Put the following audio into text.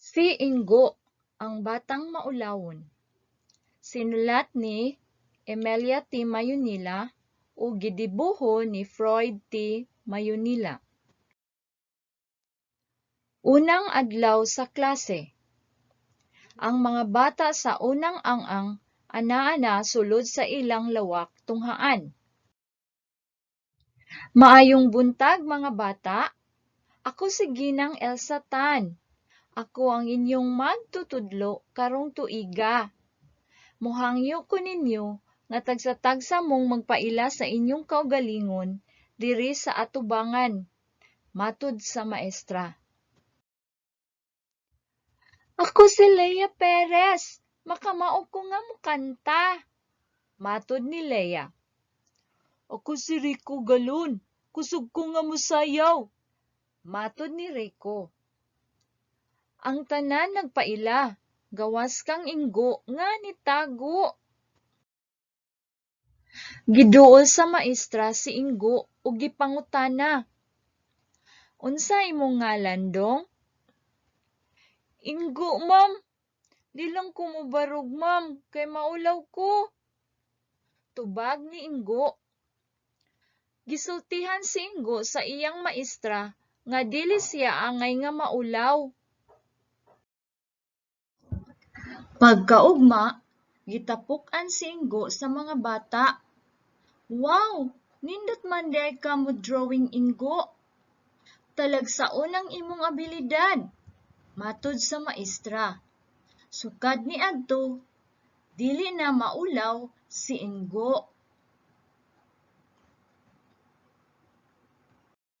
Si Inggo, ang batang maulawon. Sinulat ni Emilia T. Mayonila ug gidibuho ni Freud T. Mayonila. Unang adlaw sa klase. Ang mga bata sa unang ang-ang anaa na sulod sa ilang lawak tunghaan. Maayong buntag, mga bata. Ako si Ginang Elsa Tan. Ako ang inyong magtutudlo karong tuiga. Mohangyo ko ninyo nga tagsa-tagsa mong magpaila sa inyong kaugalingon diri sa atubangan, matud sa maestra. Ako si Lea Perez. Makamao ko nga mokanta, matud ni Lea. Ako si Rico Galon. Kusog ko nga mosayaw, matud ni Rico. Ang tanan nagpaila, gawas kang Inggo nga nitago. Giduol sa maestra si Inggo ug gipangutana, "Unsa imong ngalan, dong?" "Inggo, ma'am. Di lang ko mobarog, ma'am, kay maulaw ko," tubag ni Inggo. Gisultihan si Inggo sa iyang maestra nga dili siya angay nga maulaw. Pagkaugma, gitapok-an si Inggo sa mga bata. "Wow, nindot man diay ka mo-drawing, Inggo. Talagsaon ang imong abilidad," matud sa maestra. Sukad niadto, dili na maulaw si Inggo.